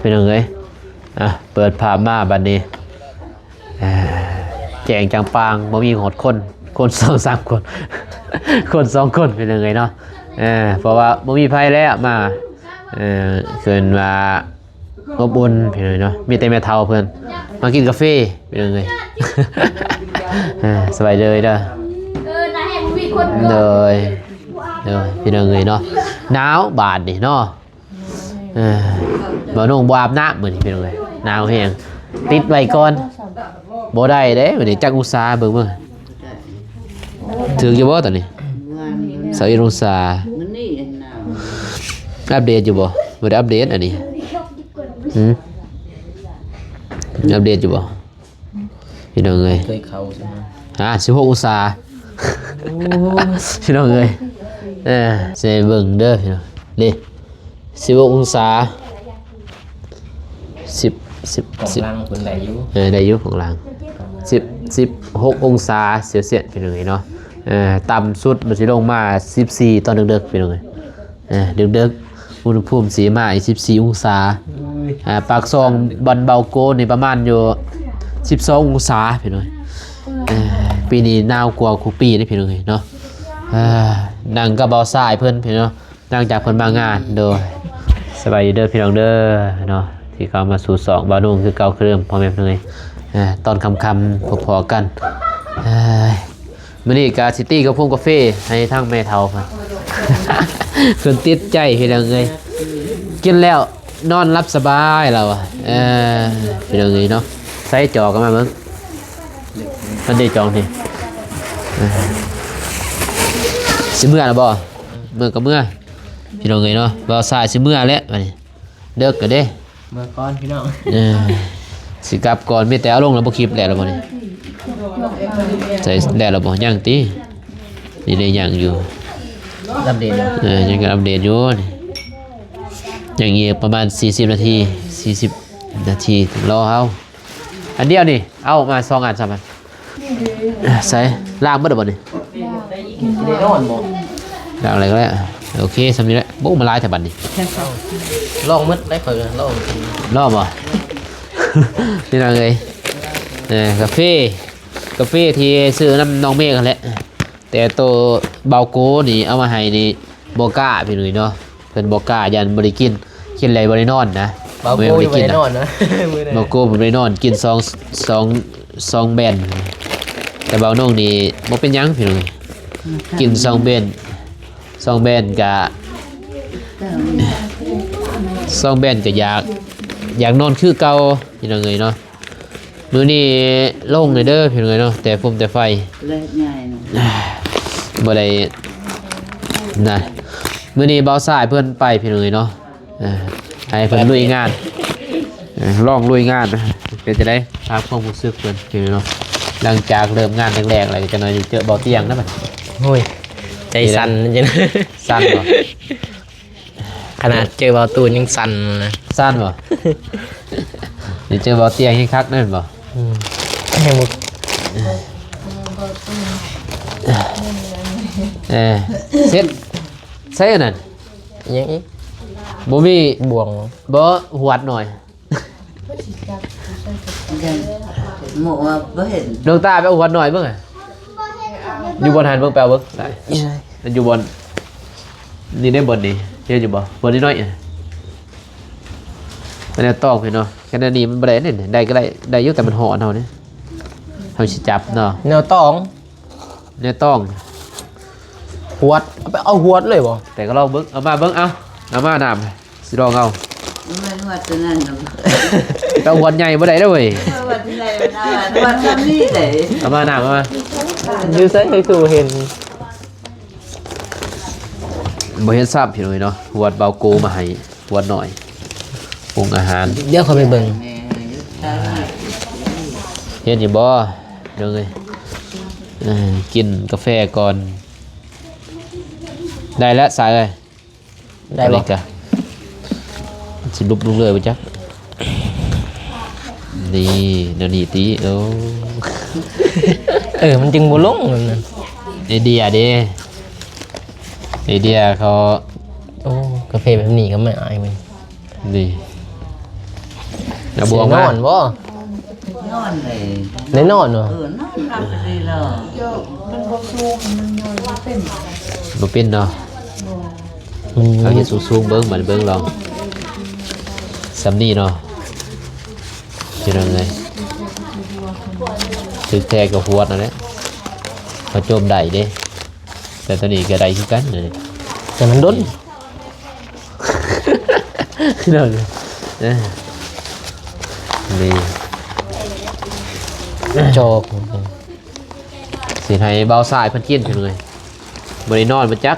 ພີ່ນ້ອງເອີຍ ອ່ະ ເປີດພາບມາບັດນີ້ ເອີ ແຈ້ງຈາງປາງ ບໍ່ມີຮອດຄົນ ຄົນສອງສາມຄົນ ຄົນສອງຄົນ ພີ່ນ້ອງເອີຍເນາະ ເອີ ເພາະວ່າບໍ່ມີໃຜແລ້ວມາ ເອີ ເອີ້ນວ່າ ອົບອຸ່ນພີ່ນ້ອງເນາະ ມີແຕ່ແມ່ເຖົ້າເພິ່ນມາກິນກາເຟພີ່ນ້ອງເອີຍ ເອີ ສະບາຍດີເດີ ເອີ ນາແຮງບໍ່ມີຄົນ ໂດຍ ໂດຍ ພີ່ນ້ອງເອີຍເນາະ ໜາວບາດນີ້ເນາະ ເອີ ບ່າວນຸ່ງບໍ່ອາບນ້ຳມື້ນີ້ພີ່ນ້ອງເອີຍ ໜາວແຮງ ຕິດໄວ້ກ່ອນ ບໍ່ໄດ້ເດ້ມື້ນີ້ ຈັກອົງສາເບິ່ງເບິ່ງ ຖືກຢູ່ບໍ່ຕອນນີ້ ຊາວເອັດອົງສາ ອັບເດດຢູ່ບໍ່ ບໍ່ໄດ້ອັບເດດອັນນີ້ ຫື ອັບເດດຢູ່ບໍ່ ພີ່ນ້ອງເອີຍ ເຄີຍເຂົ້າໃຊ່ໄໝ ອ່າ ສິບຫົກອົງສາ ໂອ້ ພີ່ນ້ອງເອີຍ ເອີ ຊິໃຫ້ເບິ່ງເດີພີ່ນ້ອງ ນີ້ ສິບຫົກອົງສາ ສິບ ສິບ ຂອງ ສິບ ຫຼັງເພິ່ນໄດ້ຢູ່ ເອີ ໄດ້ຢູ່ຂອງຫຼັງ ສິບ ສິບຫົກອົງສາເຊລຊຽສ ພີ່ນ້ອງເອີຍເນາະ ເອີ ຕ່ຳສຸດມັນຊິລົງມາສິບສີ່ຕອນເດິກໆ ພີ່ນ້ອງເອີຍ ເອີ ເດິກໆ ອຸນຫະພູມຊິມາອີກສິບສີ່ອົງສາ ໂອ້ຍ ອ່າ ປາກຊ່ອງບ່ອນເບົາໂກນີ້ປະມານຢູ່ສິບສອງອົງສາ ພີ່ນ້ອງ ເອີ ປີນີ້ໜາວກວ່າຄູ່ປີເດ້ ພີ່ນ້ອງເອີຍເນາະ ອ່າ ນັ່ງກັບບ່າວຊາຍເພິ່ນ ພີ່ນ້ອງ ຫຼັງຈາກເພິ່ນມາງານ ໂດຍ ສະບາຍດີເດີພີ່ນ້ອງເດີເນາະ ທີ່ເຂົ້າມາສູ່ຊ່ອງບ່າວນຸ່ງຄືເກົ່າຄືເດີມ ພໍ່ແມ່ພີ່ນ້ອງເອີຍ ອ່າ ຕອນຄ່ຳໆ ພໍ້ໆກັນ ເອີຍ ມື້ນີ້ກະຊິຕີກັບພວງກາເຟໃຫ້ທາງແມ່ເຖົ້າເພິ່ນ ເພິ່ນຕິດໃຈພີ່ນ້ອງເອີຍ ກິນແລ້ວນອນຫຼັບສະບາຍລາວວ່າ ເອີ ພີ່ນ້ອງເອີຍເນາະ ໃສ່ຈໍກັນມາເບິ່ງ ມັນໄດ້ຈອງນີ້ ເອີ ຊິເມືອລະບໍ່ ເມືອກະເມືອ ພີ່ນ້ອງເອີຍເນາະ ບ່າວຊາຍຊິເມືອແລ້ວບັດນີ້ ເດິກແລ້ວເດ້ ເມືອກ່ອນພີ່ນ້ອງ ເອີ ຊິກັບກ່ອນ ມີແຕ່ເອົາລົງແລ້ວບໍ່ຄລິບແລ້ວລະບໍ່ນີ້ ໃສ່ແລ້ວລະບໍ່ ຍັງຕິ ນີ້ໄດ້ຍັງຢູ່ ອັບເດດຢູ່ ເອີ ຍັງກະອັບເດດຢູ່ນີ້ ຍັງອີກປະມານສີ່ສິບນາທີ ສີ່ສິບນາທີ ລໍເຮົາ ອັນດຽວນີ້ ເອົາມາສອງອັນສາມອັນ ໃສ່ ລ້າງເບິດແລ້ວບໍ່ນີ້ ໄດ້ນອນບໍ່ ລ້າງແລ້ວກະແລ້ວ ໂອເຄ ສ່ຳນີ້ແຫຼະ ໂອ້ ມາຫຼາຍແທ້ບັດນີ້ ລອງໝົດໄດ້ ຂ້ອຍລອງ ລອງບໍ່ ພີ່ນ້ອງເອີຍ ເອີ ກາເຟ ກາເຟທີ່ຊື້ນຳນ້ອງເມກຫັ້ນແຫຼະ ແຕ່ໂຕເບົາໂກນີ້ເອົາມາໃຫ້ນີ້ບໍ່ກ້າ ພີ່ນ້ອງເອີຍເນາະ ເພິ່ນບໍ່ກ້າ ຢ້ານບໍ່ໄດ້ກິນ ກິນແລ້ວບໍ່ໄດ້ນອນນະ ເບົາໂກບໍ່ໄດ້ນອນນະ ມື້ນັ້ນ ເບົາໂກບໍ່ໄດ້ນອນ ກິນສອງ ສອງ ສອງແບນ ແຕ່ເບົານົງນີ້ບໍ່ເປັນຫຍັງພີ່ນ້ອງ ກິນສອງແບນ ສອງແບນກະ ສອງແບນກະຢາກ ຢາກນອນຄືເກົ່າ ພີ່ນ້ອງເອີຍເນາະ ມື້ນີ້ໂລ່ງແດ່ເດີພີ່ນ້ອງເອີຍເນາະ ແຕ່ຟົມແຕ່ໄຟ ແລະໃຫຍ່ນະ ບໍ່ໄດ້ນະ ມື້ນີ້ບ່າວຊາຍເພິ່ນໄປພີ່ນ້ອງເອີຍເນາະ ເອີ ໃຫ້ເພິ່ນລຸຍງານ ເອີ ລອງລຸຍງານ ເປັນຈັ່ງໃດ ຖາມຄວາມຮູ້ສຶກເພິ່ນພີ່ນ້ອງເນາະ ຫຼັງຈາກເລີ່ມງານແລກໆ ແລ້ວຈັກໜ່ອຍຊິເຈີເບົາຕຽງນະບັດ ໂອ້ຍ ໃຈສັ່ນ ສັ່ນບໍ່? ຂະໜາດເຈີເບົາຕູນຍັງສັ່ນນະ ສັ່ນບໍ່? ຊິເຈີເບົາຕຽງແຮງຄັກແມ່ນບໍ່? ອືມ ແຮງບໍ່ ເອີ ເຊັດ ໃສ່ອັນນັ້ນ ຫຍັງອີກ? ບໍ່ມີບ່ວງ ບໍ່ ຫວດໜ້ອຍ ໝໍວ່າບໍ່ເຫັນ ດວງຕາໄປເອົາຫວດໜ້ອຍເບິ່ງ ຢູ່ບ່ອນຫັ້ນເບິ່ງ ໄປເອົາເບິ່ງ ຢູ່ບ່ອນ ນີ້ເດ້ ບ່ອນນີ້ ເຫັນຢູ່ບໍ່? ບ່ອນນ້ອຍໆ ອັນນີ້ຕອງພີ່ນ້ອງ ແຄ່ນັ້ນນີ້ມັນບໍ່ໄດ້ເດ້ ໄດ້ກະໄດ້ ໄດ້ຢູ່ ແຕ່ມັນຮ້ອນເຮົານີ້ ເຮົາຊິຈັບເນາະ ແນວຕອງ ແນວຕອງ ຫວດ ເອົາໄປເອົາຫວດເລີຍບໍ່? ແຕ່ກະລອງເບິ່ງ ເອົາມາເບິ່ງ ເອົາ ເອົາມານ້ຳ ຊິລອງເອົາ ບໍ່ແມ່ນຫວດໂຕນັ້ນນະ ແຕ່ຫວດໃຫຍ່ບໍ່ໄດ້ເດ້ເວີຍ ຫວດໃຫຍ່ນະ ຫວດສ່ຳນີ້ເດ້ ເອົາມານ້ຳ ເອົາມາ ຢູ່ໃສຄືບໍ່ເຫັນ? ບໍ່ເຫັນຊ້ຳພີ່ນ້ອງເອີຍເນາະ ຫວດເບົາໂກມາໃຫ້ ຫວດໜ້ອຍ ປຸງອາຫານ ດຽວຂ້ອຍໄປເບິ່ງ ເຫັນຢູ່ບໍ່ນ້ອງເອີຍ? ເອີ ກິນກາແຟກ່ອນ ໄດ້ແລ້ວສາຍເອີຍ ໄດ້ບໍ່? ອັນນີ້ກະຊິຫຼຸບລົງເລີຍບໍ່ຈັກ ນີ້ ແນວນີ້ຕິ ໂອ້ ເອີ ມັນຈຶ່ງບໍ່ລົງແບບນັ້ນ ໄອເດຍເດ້ ໄອເດຍເຂົາ ໂອ້ ກາເຟແບບນີ້ກະມາອາຍເວີຍ ນີ້ ເອົາບ່ວງມາ ຊິນອນບໍ່? ນອນເລີຍ ໄດ້ນອນບໍ່? ເອີ ນອນຫຼັບໄປເລີຍເນາະ. ມັນບໍ່ສູງ ມັນຍ່ອຍບໍ່ເປັນ ບໍ່ເປັນເນາະ. ມັນ ເອົາເຮັດສູງໆ ເບິ່ງ ບາດນີ້ເບິ່ງລອງ ສ່ຳນີ້ເນາະ ພີ່ນ້ອງເອີຍ. ຖືກແທ້ກໍຫວດນັ້ນແຫຼະ ເຂົາໂຈມໄດ້ເດ້ ແຕ່ຕົວນີ້ກໍໄດ້ຄືກັນ ແຕ່ມັນດົນ ພີ່ນ້ອງເອີຍ. ນີ້ ຈອກ ຊິໃຫ້ບ່າວຊາຍເພິ່ນກິນ ພີ່ນ້ອງເອີຍ. ບໍ່ໄດ້ນອນບໍ່ຈັກ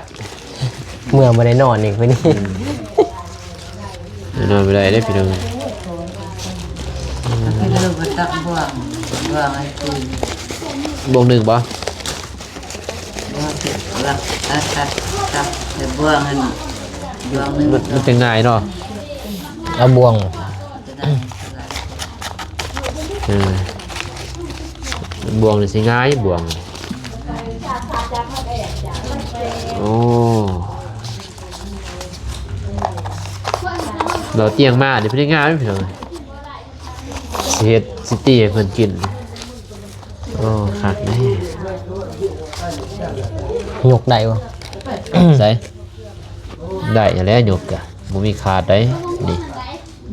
ເມື່ອບໍ່ໄດ້ນອນອີກມື້ນີ້ ນອນບໍ່ໄດ້ເດ້ພີ່ນ້ອງເອີຍ. ກິນເລີຍບໍ່ຕັກບ່ວງ ບ່ວງໃຫ້ກິນ ບ່ວງໜຶ່ງບໍ່? ບໍ່ ຕັກ ຕັກ ຕັກໃສ່ບ່ວງຫັ້ນ ບ່ວງໜຶ່ງ ມັນ ມັນຈະງ່າຍເນາະ ເອົາບ່ວງ ຈະໄດ້ ເອີ ບ່ວງນີ້ຊິງ່າຍ ບ່ວງ. ໂອ້ ເຮົາຕຽງມານີ້ເພິ່ນເຮັດງາມເດ້ພີ່ນ້ອງ ຊິເຮັດ ຊິຕີໃຫ້ເພິ່ນກິນ. ໂອ້ ຄັກເດ້. ຍົກໄດ້ບໍ່? ໃສ? ໄດ້ຫັ້ນແຫຼະ ຍົກກະບໍ່ມີຂາດໃດ໋ ນີ້.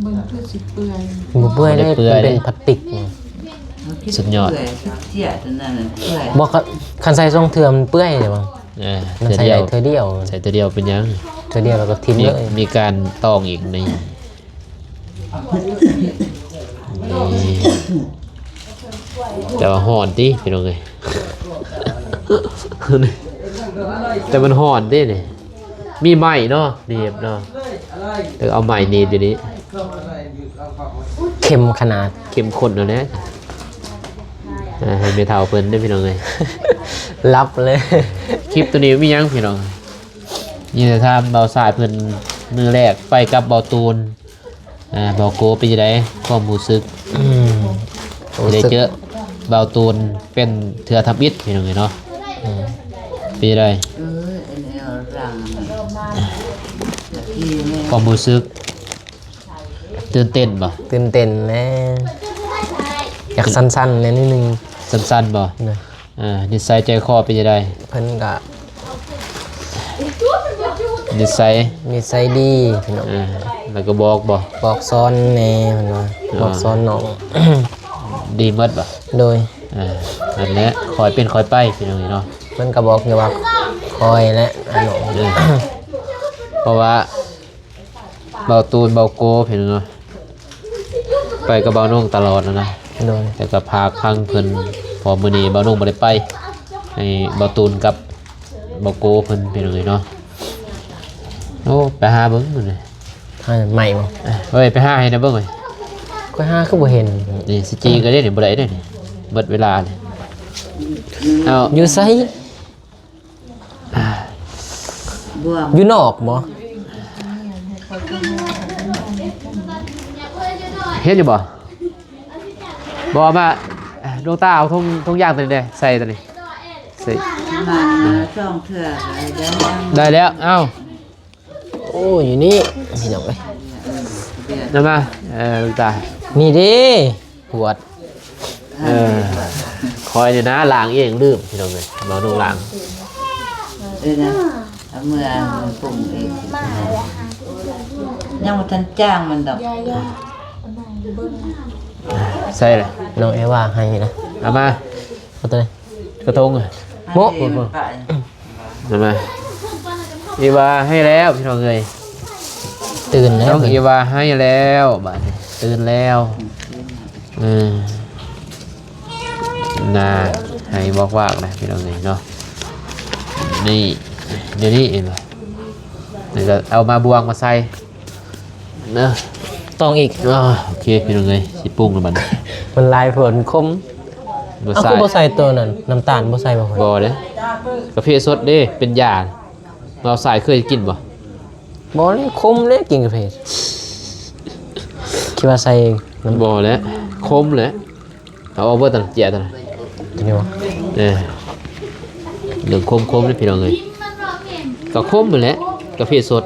ເບິ່ງຄືຊິເປື່ອຍ ບໍ່ເປື່ອຍເດ້ ບໍ່ໄດ້ເປື່ອຍ ມັນເປັນພລາສຕິກ. ສຸດຍອດ ເປື່ອຍ ເສຍຕົວນັ້ນເປື່ອຍ. ບໍ່ ຄັນ ຄັນໃສ່ສອງເທື່ອມັນເປື່ອຍເດ້ບໍ່? ເອີ ມັນໃສ່ໄດ້ເທື່ອດຽວ ໃສ່ເທື່ອດຽວເປັນຫຍັງ? ເທື່ອດຽວແລ້ວກໍຖິ້ມເລີຍ ມີການຕອງອີກນີ້. ນີ້ ແຕ່ວ່າຮ້ອນຕິພີ່ນ້ອງເອີຍ ແຕ່ມັນຮ້ອນເດ້ນີ້. ມີໄມ້ເນາະ ໜີບເນາະ ເອີ ເອົາໄມ້ໜີບຢູ່ນີ້. ເຂັ້ມຂະໜາດ ເຂັ້ມຂຸ້ນແລ້ວແຫຼະ. ເອີ ໃຫ້ແມ່ເຖົ້າເພິ່ນເດ້ພີ່ນ້ອງເອີຍ ຫຼັບເລີຍ. ຄລິບໂຕນີ້ມີຫຍັງພີ່ນ້ອງ? ນີ້ຖາມບ່າວຊາຍເພິ່ນ ມື້ແລກໄປກັບບ່າວຕູນ ອ່າ ບ່າວໂກ ເປັນຈັ່ງໃດຄວາມຮູ້ສຶກ? ອືມ ໄດ້ເຈີບ່າວຕູນເປັນເທື່ອທຳອິດພີ່ນ້ອງເອີຍເນາະ. ອືມ ເປັນຈັ່ງໃດ ເອີ ອັນນີ້ເອົາຫຼັງ ຄວາມຮູ້ສຶກ? ຕື່ນເຕັ້ນບໍ່? ຕື່ນເຕັ້ນແດ່ ຢາກສັ່ນໆແດ່ນິດໜຶ່ງ. ສັ່ນໆບໍ່? ເອີ ນິໄສໃຈຄໍເປັນຈັ່ງໃດ? ເພິ່ນກະ ນິໄສ ນິໄສດີພີ່ນ້ອງ. ເອີ ແລ້ວກໍບອກບໍ່? ບອກສອນແດ່ເພິ່ນວ່າ ອໍ ບອກສອນນ້ອງ ດີໝົດບໍ່? ໂດຍ ເອີ ນັ້ນແຫຼະ ຄ່ອຍເປັນຄ່ອຍໄປພີ່ນ້ອງເນາະ. ເພິ່ນກໍບອກຢູ່ວ່າຄ່ອຍແຫຼະ ອ້າຍນ້ອງ ເອີ ເພາະວ່າ ບ່າວຕູນ ບ່າວໂກ ພີ່ນ້ອງເນາະ ໄປກັບບ່າວນົງຕະຫຼອດນະ. ໂດຍ ແຕ່ກໍພາກພັງເພິ່ນ ເພາະມື້ນີ້ບ່າວນົງບໍ່ໄດ້ໄປ ໃຫ້ບ່າວຕູນກັບບ່າວໂກເພິ່ນ ພີ່ນ້ອງເອີຍເນາະ. ໂອ້ ໄປຫາເບິ່ງມື້ນີ້ ຫາໄມ້ບໍ່? ເອີ ໄປຫາໃຫ້ນະເບິ່ງເວີຍ ຂ້ອຍຫາຄືບໍ່ເຫັນ. ນີ້ຊິຈີກໍໄດ້ນີ້ ບໍ່ໄດ້ເດ້ນີ້ ເບິດເວລານີ້. ເອົາ ຢູ່ໃສ? ຢູ່ນອກບໍ່? ເຫັນຢູ່ບໍ່? ບໍ່ ເອົາມາ ດວງຕາ ເອົາຖົງ ຖົງຢາງຕົວນີ້ແດ່ ໃສ່ຕົວນີ້ ໃສ່ ມາສອງເທື່ອກໍໄດ້ແລ້ວ ໄດ້ແລ້ວ. ເອົ້າ ໂອ້ ຢູ່ນີ້ພີ່ນ້ອງເອີຍ ເອົາມາ ເອີ ດວງຕາ ນີ້ເດ້. ຫວດ ເອີ ຂ້ອຍນີ້ນະລ້າງເອງລືມ ພີ່ນ້ອງເອີຍ ເອົານ້ອງລ້າງ. ເອີນະ ເອົາເມືອປຸງເອງ ຍັງບໍ່ທັນຈ້າງມັນດອກ. ໃສ່ລະ ນ້ອງເອວາໃຫ້ນະ ເອົາມາ ເອົາຕົວໃດ? ກະທົງ ໂມະ ເອົາມາ. ເອວາໃຫ້ແລ້ວພີ່ນ້ອງເອີຍ ຕື່ນແລ້ວ ນ້ອງເອວາໃຫ້ແລ້ວ ບາດນີ້ຕື່ນແລ້ວ. ເອີ ໜ້າໃຫ້ວອກວາກນະພີ່ນ້ອງເອີຍເນາະ. ນີ້ ດຽວນີ້ເຫັນບໍ່ ແລ້ວກໍເອົາມາບ່ວງມາໃສ່ ເນາະ ຕ້ອງອີກ. ອາ ໂອເຄ ພີ່ນ້ອງເອີຍ ຊິປຸງແລ້ວບັດນີ້ ມັນຫຼາຍໂພດ ມັນຂົມ. ບໍ່ ເອົ້າ ໃສ່ ຄືບໍ່ໃສ່ໂຕນັ້ນ ນ້ຳຕານບໍ່ໃສ່ບໍ່? ບໍ່ເດ້ ກາເຟສົດເດ້ ເປັນຢາ. ບ່າວຊາຍເຄີຍກິນບໍ່? ບໍ່ເດ້ ຂົມເດ້ ກິນກາເຟ ຄິດວ່າໃສ່ນ້ຳ ບໍ່ແຫຼະ ຂົມແຫຼະ. ເອົາອອກເບິດຕະເຈຍຕະ ຕົວນີ້ບໍ່? ເອີ ເລື່ອງຂົມໆເດ້ພີ່ນ້ອງເອີຍ ກໍຂົມຫັ້ນແຫຼະ ກາເຟສົດ.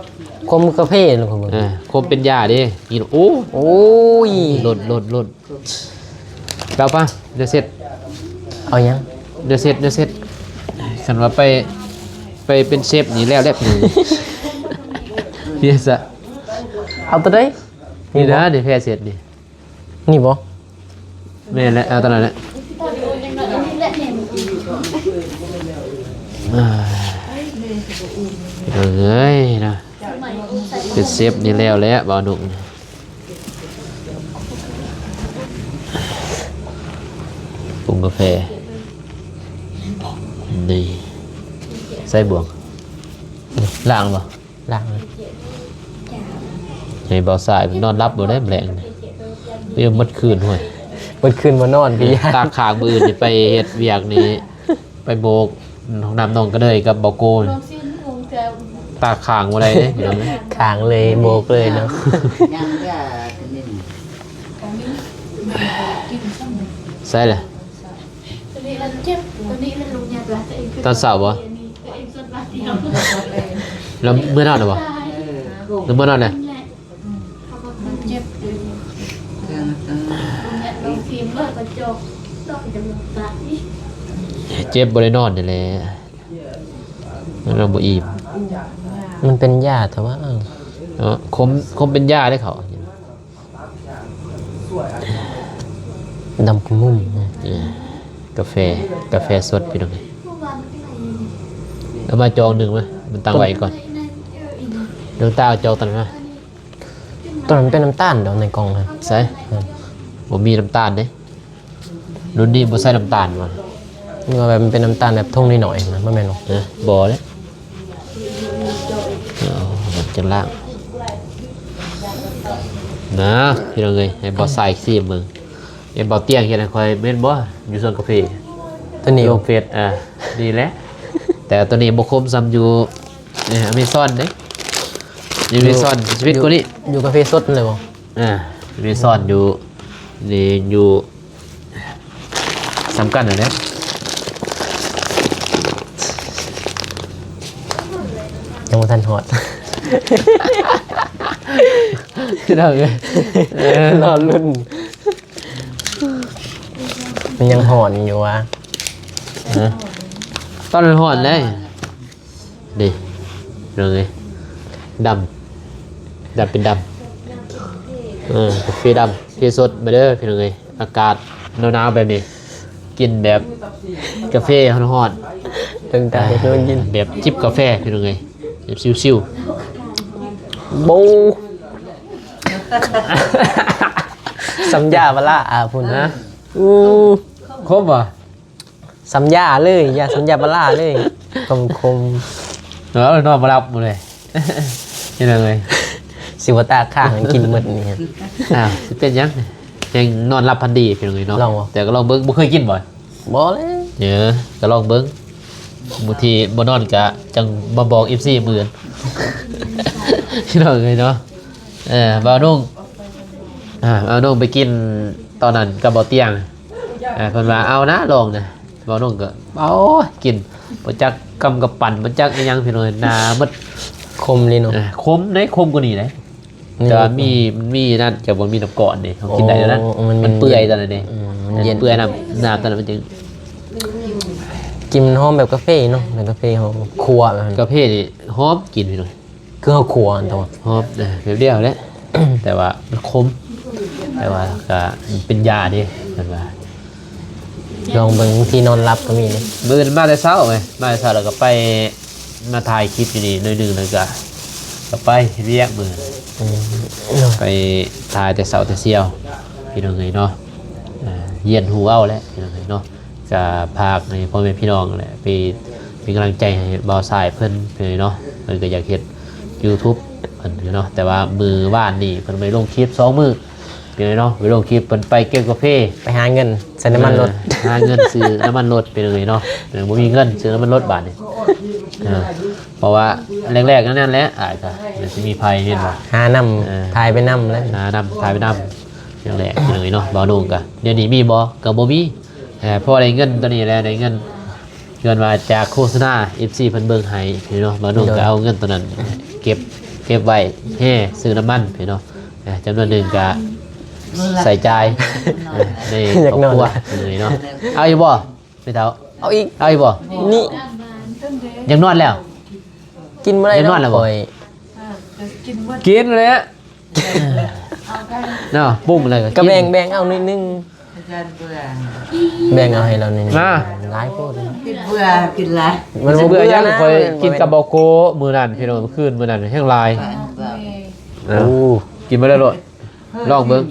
ໂຄ ຄົມກາເຟເນາະ ເອີ ຄົມເປັນຢາເດ້ ກິນ ໂອ້ ໂອ້ຍ ລົດ ລົດ ລົດ ເອົາປະ ເດີເຊັດ ເອົາຫຍັງ ເດີເຊັດ ເດີເຊັດ ຄັນວ່າໄປ ໄປເປັນເຊັດນີ້ແລ້ວແຫຼະ ເພຊະ ເອົາໂຕໃດ ນີ້ນະ ນີ້ແພເຊັດນີ້ ນີ້ບໍ່ ແມ່ນແຫຼະ ເອົາຕອນນັ້ນແຫຼະ ເອີຍເນາະ ເປັນເຊັດນີ້ແລ້ວແຫຼະ ບ່າວນຸກ ປຸງກາແຟ ນີ້ ໃສ່ບ່ວງ ລ້າງບໍ່? ລ້າງ ໃຫ້ບ່າວຊາຍນອນຫຼັບບໍ່ໄດ້ແລງນີ້ ເອີ ໝົດຄືນຫ້ວຍ ໝົດຄືນບໍ່ນອນ ເອີ ຕາຄ້າງມື້ອື່ນຊິໄປເຮັດວຽກນີ້ ໄປໂບກຫ້ອງນ້ຳໜອງກະເດີຍກັບບ່າວໂກ ຕາຄ້າງບໍ່ໄດ້ເດ້ພີ່ນ້ອງ ຄ້າງເລີຍ ໂບກເລີຍເນາະ ໃສ່ລະ ຕອນເຊົ້າບໍ່? ແລ້ວເມືອນອນແລ້ວບໍ່? ແລ້ວເມືອນອນແລ້ວ? ເຈັບບໍ່ໄດ້ນອນນີ້ແຫຼະ ນອນບໍ່ອີ່ມ ມັນເປັນຢາແທ້ວ່າ ເອີ ຄົມ ຄົມເປັນຢາເດ້ເຂົາ ດຳຂະມຸ້ມ ເອີ ກາແຟ ກາແຟສົດພີ່ນ້ອງ ເອົາມາຈອກໜຶ່ງມາ ມັນຕັ້ງໄວ້ກ່ອນ ນ້ອງຕາເອົາຈອກຕົວນັ້ນມາ ຕົວນັ້ນເປັນນ້ຳຕານດອກໃນກ່ອງຫັ້ນ ໃສ ບໍ່ມີນ້ຳຕານເດ້ ລຸ້ນນີ້ບໍ່ໃສ່ນ້ຳຕານຫວາ ນຶກວ່າແບບມັນເປັນນ້ຳຕານແບບຖົງນ້ອຍໆນະ ບໍ່ແມ່ນຫວາ ເອີ ບໍ່ເດ້ ເອົາຈັກລ້າງ ນະ ພີ່ນ້ອງເອີຍ ໃຫ້ບ່າວຊາຍຊີມເບິ່ງ ເຫັນບ່າວຕຽງເຮັດໃຫ້ຂ້ອຍແມ່ນບໍ່ ຢູ່ສວນກາເຟ ຕົວນີ້ ລົງເຟສ ອ່າ ນີ້ແຫຼະ ແຕ່ຕົວນີ້ບໍ່ຄົມສ່ຳຢູ່ ເອີ ອາເມຊອນເດ້ ຢູ່ອາເມຊອນຊີວິດກວ່ານີ້ ຢູ່ກາເຟສົດນັ້ນແຫຼະບໍ່ ອ່າ ອາເມຊອນຢູ່ ນີ້ຢູ່ ສ່ຳກັນຫັ້ນແຫຼະ ຍັງບໍ່ທັນຮອດ ພີ່ນ້ອງເອີຍ ເອີ ລໍລຸ້ນ ມັນຍັງຮ້ອນຢູ່ຫວາ ຮະ ຕອນນັ້ນຮ້ອນເດ້ ນີ້ພີ່ນ້ອງເອີຍ ດຳ ດຳເປັນດຳ ເອີ ກາເຟດຳ ເຄສົດ ມາເດີພີ່ນ້ອງເອີຍ ອາກາດໜາວໆແບບນີ້ ກິນແບບກາເຟຮ້ອນໆ ເຖິງຕາເຮັດໃຫ້ມັນກິນ ແບບຈິບກາແຟພີ່ນ້ອງເອີຍ ແບບຊິວໆ ໂບ ສ່ຳຢາປາລາອາພຸ້ນ ຮະ ອູ້ ຄົມບໍ່? ສ່ຳຢາເລີຍ ຢາສ່ຳຢາປາລາເລີຍ ຂົມໆ ເອີ ນອນບໍ່ຫຼັບມື້ນີ້ ເຮັດຫຍັງເອີຍ ຊິບໍ່ຕາຄ້າງໃຫ້ກິນໝົດນີ້ ອ້າວ ຊິເປັນຫຍັງ ແຮ່ງນອນຫຼັບຝັນດີພີ່ນ້ອງເອີຍເນາະ ລອງບໍ່? ແຕ່ກໍລອງເບິ່ງ ບໍ່ເຄີຍກິນບໍ່? ບໍ່ເລີຍ ເອີ ກໍລອງເບິ່ງ ບາງທີບໍ່ນອນກະຈັ່ງມາບອກເອັຟຊີມື້ອື່ນ ພີ່ນ້ອງເອີຍເນາະ ເອີ ບ່າວນຸ່ງ ອ່າ ບ່າວນຸ່ງໄປກິນຕອນນັ້ນກັບບ່າວຕຽງ ອ່າ ເພິ່ນວ່າເອົານະລອງນະ ບ່າວນຸ່ງກໍເອົາກິນ ບໍ່ຈັກກຳກັບປັ່ນ ບໍ່ຈັກອີ່ຫຍັງພີ່ນ້ອງ ໜ້າໝົດ ຂົມເລີຍເນາະ ເອີ ຂົມໃດ ຂົມກວ່ານີ້ໃດ ແຕ່ວ່າມີ ມັນມີນັ້ນ ຈະບໍ່ມີນ້ຳກ້ອນເດ້ ເຮົາກິນໄດ້ແລ້ວນະ ໂອ້ ມັນ ມັນເປື່ອຍຕອນນັ້ນເດ້ ອືມ ມັນເຢັນ ເປື່ອຍ ນ້ຳ ນ້ຳຕອນນັ້ນມັນຈຶ່ງ ກິ່ນມັນຫອມແບບກາເຟເນາະ ແບບກາເຟຫອມ ຂົ້ວ ກາເຟນີ້ຫອມກິ່ນພີ່ນ້ອງ ຄືເຮົາຂົ້ວຫັ້ນຕົວະ ຫອມ ເອີ ແບບດຽວແຫຼະ ແຕ່ວ່າມັນຂົມ ແຕ່ວ່າກະເປັນຢາເດ້ ເພິ່ນວ່າ ລອງເບິ່ງ ບາງທີນອນຫຼັບກໍມີເດ້ ມື້ອື່ນມາແຕ່ເຊົ້າເວີຍ ມາແຕ່ເຊົ້າແລ້ວກໍໄປ ມາຖ່າຍຄລິບຢູ່ນີ້ໜ້ອຍໜຶ່ງ ແລ້ວກໍ ກໍໄປເຮັດວຽກມື້ ອືມ ໄປຖ່າຍແຕ່ເຊົ້າແຕ່ຊຽວ ພີ່ນ້ອງເອີຍເນາະ ອ່າ ຮຽນຮູ້ເອົາແຫຼະ ພີ່ນ້ອງເອີຍເນາະ ກະຝາກໃຫ້ພໍ່ແມ່ພີ່ນ້ອງແຫຼະ ໄປເປັນກຳລັງໃຈໃຫ້ບ່າວຊາຍເພິ່ນເນາະ ເພິ່ນກໍຢາກເຮັດຢູທູບເພິ່ນເນາະ ແຕ່ວ່າມື້ວານນີ້ເພິ່ນໄປລົງຄລິບສອງມື້ເນາະ ໄປລົງຄລິບເພິ່ນໄປເກັບກາເຟ ໄປຫາເງິນໃສ່ນ້ຳມັນລົດ ເອີ ຫາເງິນຊື້ນ້ຳມັນລົດ ພີ່ນ້ອງເອີຍເນາະ ເອີ ບໍ່ມີເງິນຊື້ນ້ຳມັນລົດບາດນີ້ ເອີ ເພາະວ່າແລກໆນັ້ນແຫຼະ ອາດຈະ ມັນຊິມີໄພແມ່ນບໍ່ ຫານຳ ເອີ ຖ່າຍໄປນຳແຫຼະ ຫານຳ ຖ່າຍໄປນຳ ແລກໆ ພີ່ນ້ອງເອີຍເນາະ ບ່າວນຸ່ງກະ ດຽວນີ້ມີບໍ່? ກະບໍ່ມີ ເອີ ພໍໄດ້ເງິນໂຕນີ້ແຫຼະ ໄດ້ເງິນ ຍ້ອນວ່າຈາກໂຄສະນາ ເອັຟຊີເພິ່ນເບິ່ງໃຫ້ເນາະ ບ່າວນຸ່ງ ໂດຍ ກໍເອົາເງິນໂຕນັ້ນເກັບ ເກັບໄວ້ແຮ່ຊື້ນ້ຳມັນພີ່ນ້ອງ ເອີ ຈຳນວນໜຶ່ງກະໃຊ້ຈ່າຍ ເອີ ໃນຄອບຄົວເນາະ. ເອົາຢູ່ບໍ່ແມ່ເຖົ້າ? ເອົາອີກ ເອົາອີກບໍ່? ນີ້ ຢາກນອນແລ້ວ? ກິນບໍ່ໄດ້ ຢາກນອນແລ້ວບໍ່? ຂ້ອຍ ກິນແລ້ວ ເນາະ ປຸ້ງເລີຍ ກໍແບ່ງ ແບ່ງເອົາໜ້ອຍໜຶ່ງ ແບ່ງເອົາໃຫ້ລາວໜ້ອຍໜຶ່ງ ມາ ຫຼາຍໂພດ ກິນເບື່ອ ກິນຫຼາຍ ມັນບໍ່ເບື່ອຫຍັງ ຂ້ອຍກິນກັບເບົາໂກ້ມື້ນັ້ນພີ່ນ້ອງ ຄືນມື້ນັ້ນແຮງຫຼາຍ. ໂອ້ ກິນໄປເລີຍໂລດ ລອງເບິ່ງ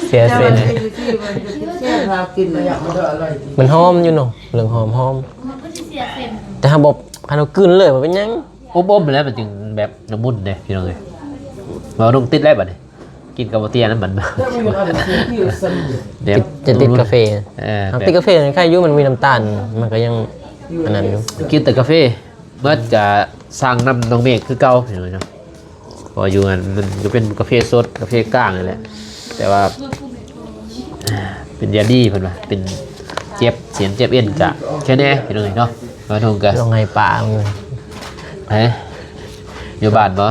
ເສຍເສັ້ນ ມັນຫອມຢູ່ເນາະ ເລື່ອງຫອມ ຫອມ ແຕ່ຖ້າບໍ່ ຄັນເຮົາກືນເລີຍບໍ່ເປັນຫຍັງ. ອົບໆ ແລ້ວມັນຈຶ່ງແບບລະມຸນເດ້ພີ່ນ້ອງເອີຍ ເວົ້າລົງຕິດແລ້ວບັດນີ້ ກິນກັບເບົາເຕ້ຍນຳມັນ ຕິດ ຈະຕິດກາເຟ ເອີ ເຮົາຕິດກາເຟໃນໄຄຢູ່ ມັນມີນ້ຳຕານ ມັນກໍຍັງອັນນັ້ນຢູ່ ກິນແຕ່ກາເຟເບິດ ກະສັ່ງນຳນ້ອງເມກຄືເກົ່າພີ່ນ້ອງເນາະ. ເພາະຢູ່ຫັ້ນມັນກໍເປັນກາເຟສົດ ກາເຟກ້າງນີ້ແຫຼະ ແຕ່ວ່າເປັນຢາດີເພິ່ນວ່າ ເປັນເຈັບເສັ້ນເຈັບເອັນກະແຄ່ແນ່ພີ່ນ້ອງເອີຍເນາະ. ມາທຸງກະ ລອງໃຫ້ປາເບິ່ງ ເອີ ຢູ່ບ້ານບໍ່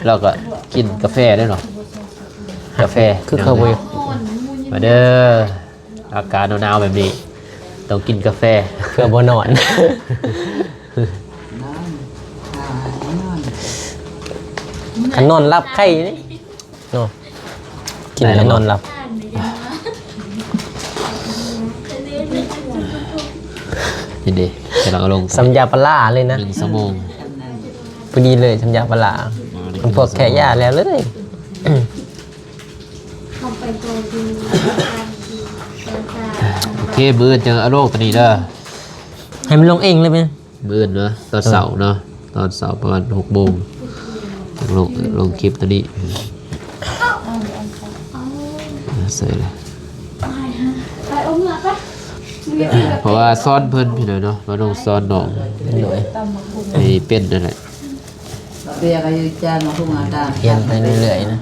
ລາວກໍກິນກາແຟເດ້ເນາະ ກາແຟ ຄືເຂົາບໍ່ ມາເດີ ອາກາດໜາວໆແບບນີ້ ຕ້ອງກິນກາແຟ ເພື່ອບໍ່ນອນ ນອນ ຖ້ານອນ ຄັນນອນຫຼັບໄຄເດ້ເນາະ ກິນແລ້ວນອນຫຼັບ. ນີ້ເດ້ ກຳລັງເອົາລົງ ສ່ຳຢາປາຫຼ້າເລີຍນະ ໜຶ່ງຊົ່ວໂມງ ພໍດີເລີຍ ສ່ຳຢາປາຫຼ້າ ເອີ ນີ້ ມັນພວກແຂະຢາແລ້ວເລີຍ. ໂອເຄ ມື້ອື່ນຈັ່ງເອົາລົງຕົວນີ້ເດີ ໃຫ້ມັນລົງເອງເລີຍແມ່ນ ມື້ອື່ນເນາະ ຕອນເຊົ້າເນາະ ເອີ ຕອນເຊົ້າປະມານຫົກໂມງ ລົງ ລົງຄລິບຕົວນີ້ ໃສ່ເລີຍ ເພາະວ່າສອນເພິ່ນພີ່ນ້ອງເນາະ ມາລົງສອນນ້ອງ ໂດຍ ໃຫ້ເປັນນັ້ນແຫຼະ. ຮຽນໄປເລື້ອຍໆນະ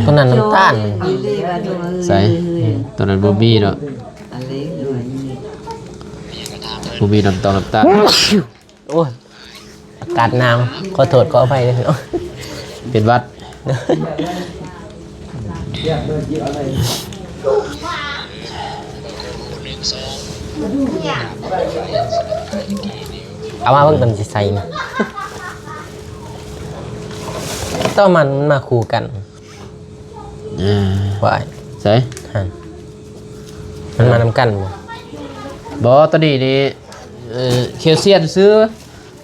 ຕົວນັ້ນນ້ຳຕານ ໃສ ຕົວນັ້ນບໍ່ມີເນາະ ບໍ່ມີນ້ຳຕານ ນ້ຳຕານ. ໂອ້ຍ ອາກາດໜາວ ຂໍໂທດຂໍອະໄພເດີພີ່ນ້ອງ ເປັນຫວັດ. ເອົາມາເບິ່ງກ່ອນຊິໃສ່ນີ້ ແຕ່ວ່າມັນ ມັນມາຄູ່ກັນ. ອ່າ ວ່າ ໃສ ຫັ້ນ ມັນມານຳກັນບໍ່? ບໍ່ ຕົວນີ້ນີ້ ເອີ ແຄວຊຽມຊື່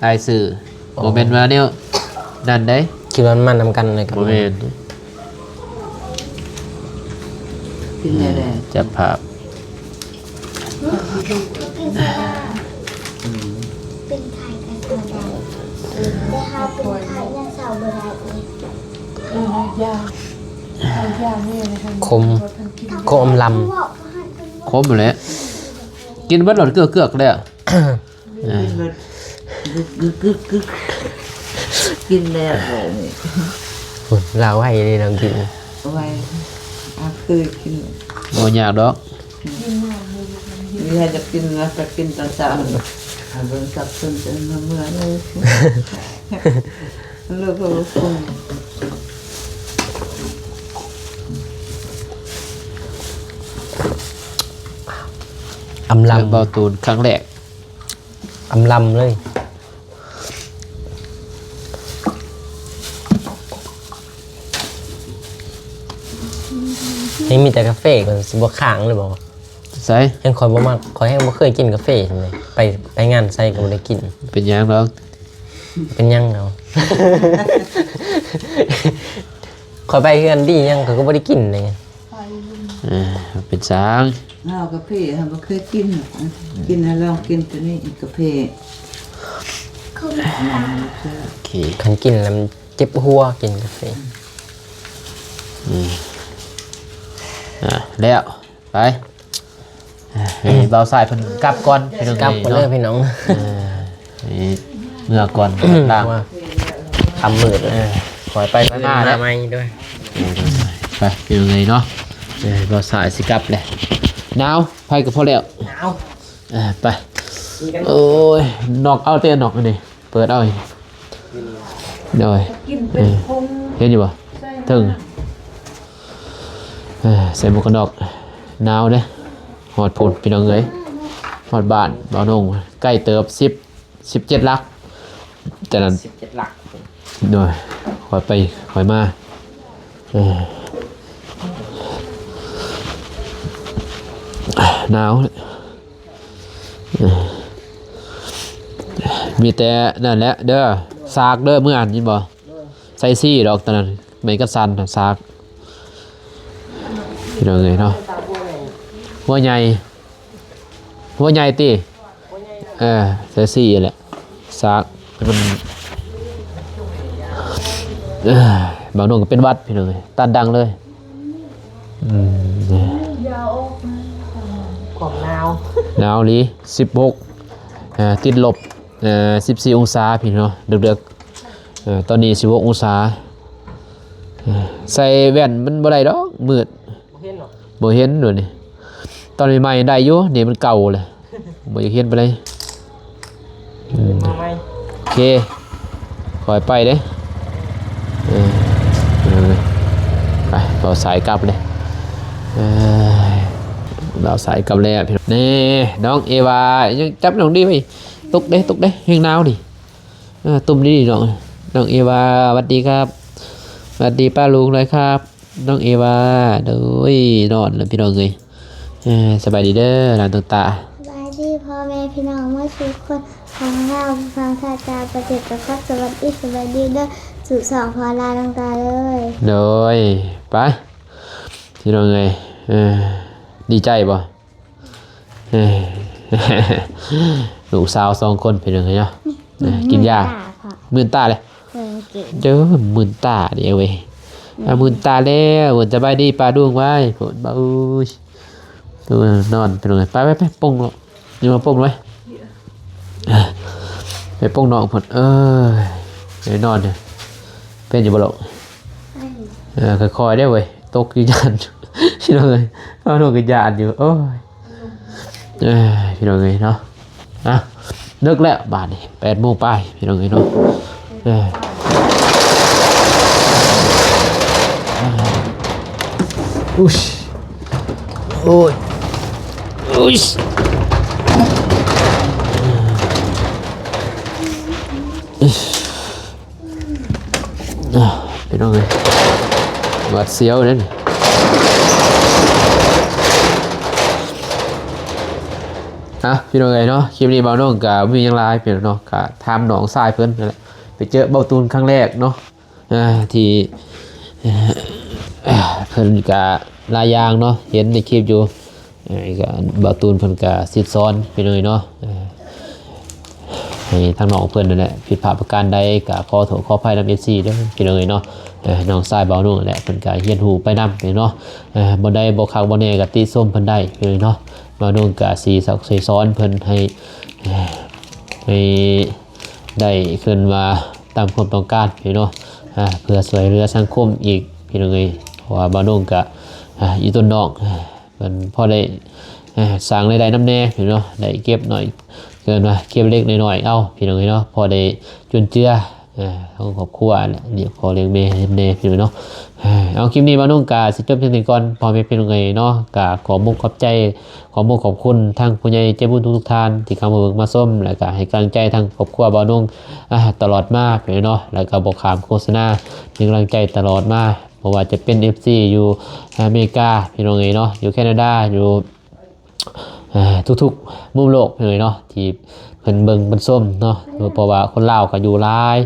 ອ້າຍຊື້ ອໍ ບໍ່ແມ່ນວ່າແນວນັ້ນໃດ໋. ຄິດວ່າມັນມານຳກັນເລີຍ ບໍ່ແມ່ນ ກິນແລ້ວແຫຼະ ຈັບພາບ ເປັນໄຂ້ກໍເຊົາໄດ້ ແຕ່ເຮົາເປັນໄຂ້ຍັງເຊົາບໍ່ໄດ້ອີກ. ເອີ ຢາ ຢານີ້ ຂົມ ຂົມອຳລຳ ຂົມແຫຼະ ກິນເບິດໂລດ ເກືອກໆ ແລ້ວ. ເອີ ກຶກໆໆ ກິນແລ້ວນີ້ ພຸ້ນ ລາວໄວເດ້ນ້ອງກິນ ໄວ ອາ ຄືກິນ ບໍ່ຍາກດອກ ນີ້ໃຫ້ຈະກິນນະ ກະກິນຕອນເຊົ້າ ໃຫ້ເບິ່ງສັບສົນຈົນມາເມື່ອຍເລີຍ ລູກກໍບໍ່ຄົງ ອຳລຳ ເບິ່ງເບົາຕູນຄັ້ງແລກ. ອຳລຳເລີຍ ຍັງມີແຕ່ກາເຟ ກໍຊິບໍ່ຄ້າງເລີຍບໍ່? ໃສ ແຮ່ງຂ້ອຍບໍ່ມັກ ຂ້ອຍແຮ່ງບໍ່ເຄີຍກິນກາເຟ ໄປ ໄປງານໃສກໍບໍ່ໄດ້ກິນ. ເປັນຫຍັງດອກ ເປັນຫຍັງດອກ ຂ້ອຍໄປເຮືອນດີຫຍັງ ຂ້ອຍກໍບໍ່ໄດ້ກິນເດ້. ເອີ ເປັນຫຍັງ ເຮົາກາເຟເຮົາບໍ່ເຄີຍກິນ ກິນ ໃຫ້ລອງກິນໂຕນີ້ ກາເຟ ໂອເຄ ຄັນກິນແລ້ວມັນເຈັບຫົວ ກິນກາເຟ. ອືມ ອ່າ ແລ້ວ ໄປ ໃຫ້ບ່າວຊາຍເພິ່ນກັບກ່ອນ ພີ່ນ້ອງ ກັບກ່ອນເດີ ເນາະ ພີ່ນ້ອງ ເອີ ໃຫ້ເມືອກ່ອນ ລ້າງ ຄ່ຳມືດ ເອີ ຄ່ອຍໄປຄ່ອຍມາແລ້ວ ມາໃໝ່ເດີ ໄປ ພີ່ນ້ອງເອີຍເນາະ ເອີ ບ່າວຊາຍຊິກັບແລ້ວ ໜາວ ໄປກໍພໍແລ້ວ ໜາວ ເອີ ໄປ ໂອ້ຍ ນອກເອົາເຕະ ນອກອັນນີ້ ເປີດເອົາ ໂດຍ ກິນເປັນ ເອີ ຜົງ ເຫັນຢູ່ບໍ່ ໃສ່ ເທິງ ເອີ ໃສ່ໝວກກັນນອກ ໜາວເດ້ ຮອດພຸ້ນພີ່ນ້ອງເອີຍ ຮອດບ້ານບ່າວນົງ ໃກ້ເຕີບ ສິບ ສິບເຈັດຫຼັກ ແຕ່ນັ້ນ ສິບເຈັດຫຼັກ ໂດຍ ຄ່ອຍໄປຄ່ອຍມາ ເອີ ໜາວ ມີແຕ່ນັ້ນແຫຼະເດີ ສາກເດີ ມື້ນັ້ນຍິນບໍ່ ໃສ່ສີດອກຕອນນັ້ນ ໄມ້ກັດສັນນະ ສາກ ພີ່ນ້ອງເອີຍເນາະ ຫົວໃຫຍ່ ຫົວໃຫຍ່ຕິ ເອີ ໃສ່ສີແຫຼະ ສາກ ມັນ ເອີ ບ່າວນົງກໍເປັນຫວັດ ພີ່ນ້ອງເອີຍ ຕັນດັງເລີຍ ອືມ ຄວາມໜາວ ໜາວອີ່ຫຼີ ສິບຫົກ ເອີ ຕິດລົບ ເອີ ສິບສີ່ອົງສາ ພີ່ນ້ອງ ເດິກໆ ເອີ ຕອນນີ້ສິບຫົກອົງສາ ເອີ ໃສ່ແວ່ນມັນບໍ່ໄດ້ດອກ ມືດ ບໍ່ເຫັນດອກ ບໍ່ເຫັນດອກນີ້ ຕອນໃໝ່ໆໄດ້ຢູ່ ນີ້ມັນເກົ່າແລ້ວ ບໍ່ຢາກເຫັນປານໃດ ອືມ ມາໃໝ່ ໂອເຄ ຄ່ອຍໄປເດ້ ເອີ ໄປ ເອົາສາຍກັບເດ້ ເອີ ເອົາສາຍກັບແລ້ວ ນີ້ ນ້ອງເອວາ ຍັງຈັບນ້ອງດີໄວ້ ຕົກເດ້ ຕົກເດ້ ແຮງໜາວນີ້ ເອີ ຕຸ້ມດີໆ ນ້ອງ ນ້ອງເອວາ ຫວັດດີຄັບ ຫວັດດີປ້າລຸງໜ້ອຍຄັບ ນ້ອງເອວາ ໂດຍ ນອນແລ້ວພີ່ນ້ອງເອີຍ ເອີ ສະບາຍດີເດີຫຼານຕົງຕາ ສະບາຍດີພໍ່ແມ່ພີ່ນ້ອງໝົດທຸກຄົນ ທັງລາວ ທັງຊາດ ຕ່າງປະເທດ ກໍຂໍສະຫວັດດີ ສະບາຍດີເດີ ສູ່ສອງພໍ່ຫຼານຕົງຕາເດີ ໂດຍ ໄປ ພີ່ນ້ອງເອີຍ ເອີ ດີໃຈບໍ່? ເອີ ລູກສາວສອງຄົນ ພີ່ນ້ອງເອີຍເນາະ ເອີ ກິນຢາ ມື່ນຕາເລີຍ ເອີ ເຈີ ມື່ນຕາເດ້ເວີຍ ອືມ ອາ ມື່ນຕາແລ້ວ ເພິ່ນສະບາຍດີປ້າລຸງໄວ້ ເພິ່ນ ໂອ້ຍ ໂອ້ຍ ນອນ ພີ່ນ້ອງເອີຍ ໄປ ໄປ ໄປ ປົງເນາະ ຢູ່ມາປົງໄວ້ ໄປປົງນ້ອງເພິ່ນ ເອີ ໄປນອນເດີ ເປັນຢູ່ບໍ່ລູກ? ເອີ ຄ່ອຍໆເດ້ເວີຍ ຕົກຢູ່ຢ້ານ ພີ່ນ້ອງເອີຍ ເອົານ້ອງກໍຢ້ານຢູ່ ໂອ້ຍ ເອີ ພີ່ນ້ອງເອີຍເນາະ ອ່ະ ເລິກແລ້ວບາດນີ້ ແປດໂມງປາຍ ພີ່ນ້ອງເອີຍເນາະ ເອີ ອຸ້ຍ ໂອ້ຍ ອຸ້ຍ ອ່າ ພີ່ນ້ອງເອີຍ ຫວາດສຽວເດ້ນີ້ ອ່ະ ພີ່ນ້ອງເອີຍເນາະ ຄລິບນີ້ບ່າວນົງກະບໍ່ມີຫຍັງຫຼາຍ ພີ່ນ້ອງເນາະ ກະຖາມນ້ອງຊາຍເພິ່ນນັ້ນແຫຼະ ໄປເຈີບ່າວຕູນຄັ້ງແລກເນາະ ອ່າ ທີ່ ເພິ່ນກະຫຼາຍຢ່າງເນາະ ເຫັນໃນຄລິບຢູ່ ເອີ ກໍບ່າວຕູນເພິ່ນກໍສິດສອນ ພີ່ນ້ອງເອີຍເນາະ ເອີ ໃຫ້ທາງນ້ອງເພິ່ນນັ້ນແຫຼະ ຜິດພາດປະການໃດກໍຂໍໂທດຂໍອະໄພນຳ ເອັຟຊີ ເດີ ພີ່ນ້ອງເອີຍເນາະ ເອີ ນ້ອງຊາຍບ່າວນົງນັ້ນແຫຼະ ເພິ່ນກໍຮຽນຮູ້ໄປນຳເນາະ ເອີ ບ່ອນໃດບໍ່ຄັກບໍ່ແນ່ກໍຕິຊົມເພິ່ນໄດ້ ພີ່ນ້ອງເອີຍເນາະ ບ່າວນົງກໍຊິຊັກຊິສອນເພິ່ນໃຫ້ ໃຫ້ໄດ້ເອີ້ນວ່າຕາມຄວາມຕ້ອງການ ພີ່ນ້ອງເນາະ ເພື່ອຊ່ວຍເຫຼືອສັງຄົມອີກ ພີ່ນ້ອງເອີຍ ເພາະວ່າບ່າວນົງກໍ ອ່າ ອີ່ຕົນນ້ອງ ເພິ່ນພໍໄດ້ ເອີ ສ້າງລາຍໄດ້ນຳແດ່ ພີ່ນ້ອງເນາະ ໄດ້ເກັບໜ້ອຍ ເອີ້ນວ່າເກັບເລັກນ້ອຍໆເອົາ ພີ່ນ້ອງເອີຍເນາະ ພໍໄດ້ຈຸນເຈືອ ເອີ ຂອງຄອບຄົວແຫຼະ ລ້ຽງພໍ່ລ້ຽງແມ່ນຳແດ່ ພີ່ນ້ອງເນາະ ເອີ ເອົາ ຄລິບນີ້ບ່າວນົງກະຊິຈົບພຽງເທົ່ານີ້ກ່ອນ ພໍ່ແມ່ພີ່ນ້ອງເອີຍເນາະ ກະຂໍມຸກຂອບໃຈ ຂອບມຸກຂອບຄຸນທາງຜູ້ໃຫຍ່ໃຈບຸນທຸກໆທ່ານ ທີ່ເຂົ້າມາເບິ່ງມາຊົມ ແລະກະໃຫ້ກຳລັງໃຈທາງຄອບຄົວບ່າວນົງ ອ່າ ຕະຫຼອດມາ ພີ່ນ້ອງເນາະ ແລະກະບໍ່ຂ້າມໂຄສະນາ ເປັນກຳລັງໃຈຕະຫຼອດມາ ບໍ່ວ່າຈະເປັນ ເອັຟຊີ ຢູ່ອາເມລິກາ ພີ່ນ້ອງເອີຍເນາະ ຢູ່ແຄນາດາ ຢູ່ ເອີ ທຸກໆມຸມໂລກ ພີ່ນ້ອງເອີຍເນາະ ທີ່ເພິ່ນເບິ່ງເພິ່ນຊົມເນາະ ເພາະວ່າຄົນລາວກໍຢູ່ຫຼາຍ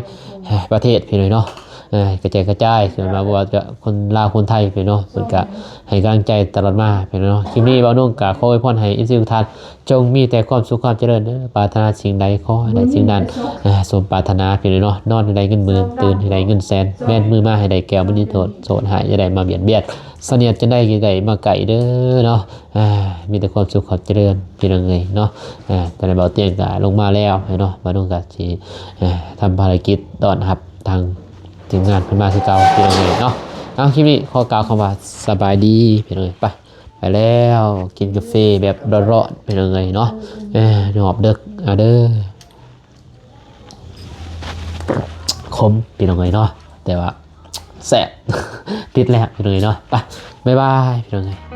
ເອີ ປະເທດ ພີ່ນ້ອງເອີຍເນາະ ເອີ ກະແຈກກະຈາຍ ສ່ວນມາກບໍ່ວ່າຈະຄົນລາວຄົນໄທ ພີ່ນ້ອງເນາະ ເພິ່ນກະໃຫ້ກຳລັງໃຈຕະຫຼອດມາ ພີ່ນ້ອງເນາະ ຄລິບນີ້ບ່າວນົງກະຂໍອວຍພອນໃຫ້ ເອັຟຊີ ທຸກທ່ານ ຈົ່ງມີແຕ່ຄວາມສຸກຄວາມຈະເລີນເດີ ປາດຖະໜາສິ່ງໃດຂໍໃຫ້ໄດ້ສິ່ງນັ້ນ ອ່າ ສົມປາດຖະໜາ ພີ່ນ້ອງເນາະ ນອນໃຫ້ໄດ້ເງິນໝື່ນ ຕື່ນໃຫ້ໄດ້ເງິນແສນ ແບມືມາໃຫ້ໄດ້ແກ້ວມະນີໂທດ ໂສດຮ້າຍຢ່າໄດ້ມາບຽດບຽນ ສະເໜຽດຈັ່ງໃດກໍໄດ້ມາໃກ້ເດີເນາະ ອ່າ ມີແຕ່ຄວາມສຸກຄວາມຈະເລີນ ພີ່ນ້ອງເອີຍເນາະ ອ່າ ຕອນນີ້ບ່າວຕຽງກໍລົງມາແລ້ວເນາະ ບ່າວນົງກໍຊິ ອ່າ ທຳພາລະກິດຕ້ອນຮັບທາງທີມງານເພິ່ນມາຄືເກົ່າ ພີ່ນ້ອງເອີຍເນາະ ເອົາ ຄລິບນີ້ຂໍກ່າວຄຳວ່າສະບາຍດີ ພີ່ນ້ອງເອີຍ ໄປ ໄປແລ້ວ ກິນກາເຟແບບຮ້ອນໆ ພີ່ນ້ອງເອີຍເນາະ. ເອີ ຮອບເດິກ ເອົາເດີ ຂົມ ພີ່ນ້ອງເອີຍເນາະ ແຕ່ວ່າແຊບ ຕິດແລ້ວ ພີ່ນ້ອງເອີຍເນາະ. ໄປ ບາຍບາຍ ພີ່ນ້ອງເອີຍ.